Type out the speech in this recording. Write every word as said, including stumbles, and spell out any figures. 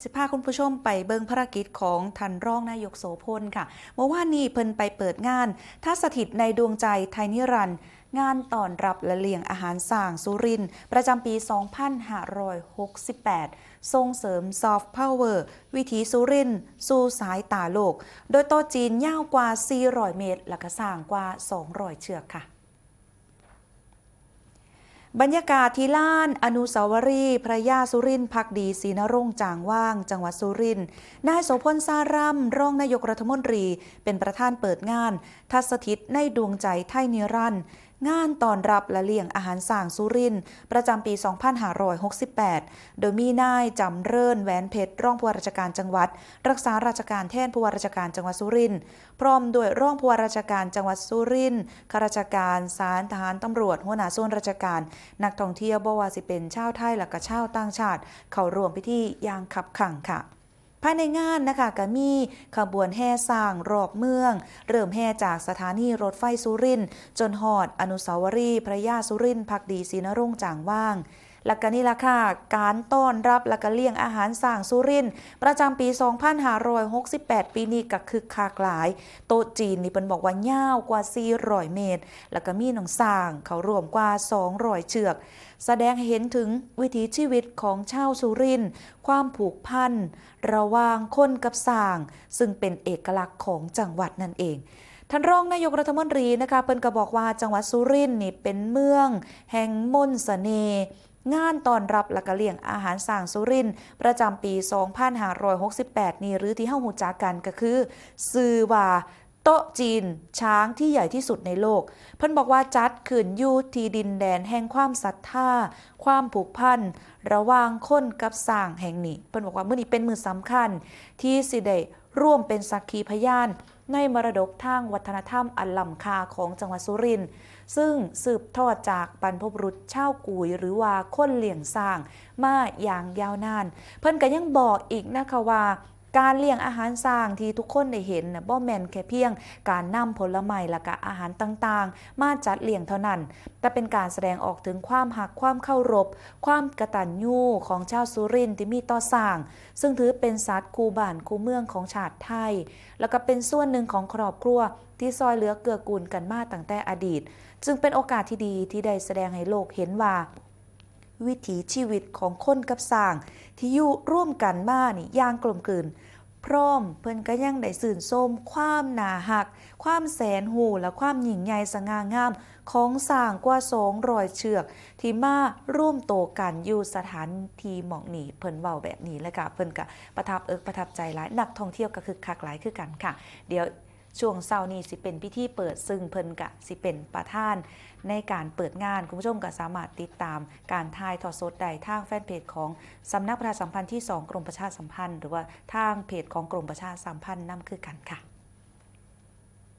สิพาคุณผู้ชมไปเบิ่งภารกิจของท่านรองนายกโสพลค่ะ เมื่อวานนี้เพิ่นไปเปิดงาน ทัสถิตในดวงใจไทยนิรันดร์ งานต้อนรับและเลี้ยงอาหารช้างสุรินทร์ ประจำปี สองพันห้าร้อยหกสิบแปด ส่งเสริมซอฟต์พาวเวอร์ วิถีสุรินทร์สู่สายตาโลก โดยโต๊ะจีนยาวกว่า สี่ร้อย เมตร และก็ช้างกว่า สองร้อย เชือกค่ะ บรรยากาศที่ลานอนุสาวรีย์พระยาสุรินทร์ภักดีศรีนรงค์จางวาง จังหวัดสุรินทร์ นายโสพล สาร่ำ รองนายกรัฐมนตรี เป็นประธานเปิดงาน ทัสถิตในดวงใจไทยนิรันดร์ งานต้อนรับและเลี้ยงอาหารช้างสุรินทร์ ประจำปี สองพันห้าร้อยหกสิบแปด โดยมีนายจำเริญ แหวนเพชร รองผู้ว่าราชการจังหวัด รักษาราชการแทนผู้ว่าราชการจังหวัดสุรินทร์ พร้อมด้วยรองผู้ว่าราชการจังหวัดสุรินทร์ ข้าราชการ ศาล ทหาร ตำรวจ หัวหน้าส่วนราชการ นักท่องเที่ยว บ่ว่าสิเป็นชาวไทยและก็ชาวต่างชาติ เข้าร่วมพิธีอย่างคับคั่งค่ะ ภายในงานนะคะ ก็มีขบวนแห่ช้างรอบเมือง เริ่มแห่จากสถานีรถไฟสุรินทร์ จนฮอดอนุสาวรีย์พระยาสุรินทร์ภักดีศรีนรงค์จางวาง และก็นี่ล่ะค่ะ การต้อนรับและก็เลี้ยงอาหารช้างสุรินทร์ ประจำปี สองพันห้าร้อยหกสิบแปด ปีนี้ก็คึกคักหลาย โต๊ะจีนนี่เพิ่นบอกว่ายาวกว่า สี่ร้อย เมตร แล้วก็มีน้องช้างเข้าร่วมกว่า สองร้อย เชือก แสดงให้เห็นถึงวิถีชีวิตของชาวสุรินทร์ ความผูกพันระหว่างคนกับช้าง ซึ่งเป็นเอกลักษณ์ของจังหวัดนั่นเอง ท่านรองนายกรัฐมนตรีนะคะ เพิ่นก็บอกว่าจังหวัดสุรินทร์นี่เป็นเมืองแห่งมนต์เสน่ห์ งานต้อนรับและก็เลี้ยงอาหารช้างสุรินทร์ ประจำปี สองพันห้าร้อยหกสิบแปด นี้ หรือที่เฮาฮู้จักกันก็คือ ชื่อว่าโต๊ะจีนช้างที่ใหญ่ที่สุดในโลก เพิ่นบอกว่าจัดขึ้นอยู่ที่ดินแดนแห่งความศรัทธา ความผูกพันระหว่างคนกับช้างแห่งนี้ เพิ่นบอกว่ามื้อนี้เป็นมื้อสำคัญ ที่สิได้ร่วมเป็นสักขีพยานในมรดกทางวัฒนธรรมอันล้ำค่าของจังหวัดสุรินทร์ ซึ่งสืบทอดจากบรรพบุรุษชาวกุย หรือว่าคนเลี้ยงช้างมาอย่างยาวนาน เพิ่นก็ยังบอกอีกนะคะว่า การเลี้ยงอาหารช้างที่ทุกคนได้เห็นน่ะ บ่แม่นแค่เพียงการนำผลไม้และก็อาหารต่างๆ มาจัดเลี้ยงเท่านั้น แต่เป็นการแสดงออกถึงความฮัก ความเคารพ ความกตัญญูของชาวสุรินทร์ที่มีต่อช้าง ซึ่งถือเป็นสัตว์คู่บ้านคู่เมืองของชาติไทย แล้วก็เป็นส่วนหนึ่งของครอบครัวที่ซอยเหลือเกื้อกูลกันมาตั้งแต่อดีต จึงเป็นโอกาสที่ดีที่ได้แสดงให้โลกเห็นว่า วิถีชีวิตของคนกับช้างที่อยู่ร่วมกันมานี่อย่างกลมกลืน พร้อมเพิ่นก็ยังได้ชื่นชมความน่าฮัก ความแสนรู้ และความยิ่งใหญ่สง่างามของช้างกว่า สองร้อย เชือก ที่มารวมตัวกันอยู่สถานที่หม่องนี้ เพิ่นเว้าแบบนี้เลยค่ะ เพิ่นก็ประทับอกประทับใจหลาย นักท่องเที่ยวก็คึกคักหลายคือกันค่ะ เดี๋ยวช่วงเช้านี้สิเป็นพิธีเปิด ซึ่งเพิ่นก็สิเป็นประธานในการเปิดงาน คุณผู้ชมก็สามารถติดตามการถ่ายทอดสดได้ทางแฟนเพจของสำนักประชาสัมพันธ์ที่ สอง กรมประชาสัมพันธ์ หรือว่าทางเพจของกรมประชาสัมพันธ์นำคือกันค่ะ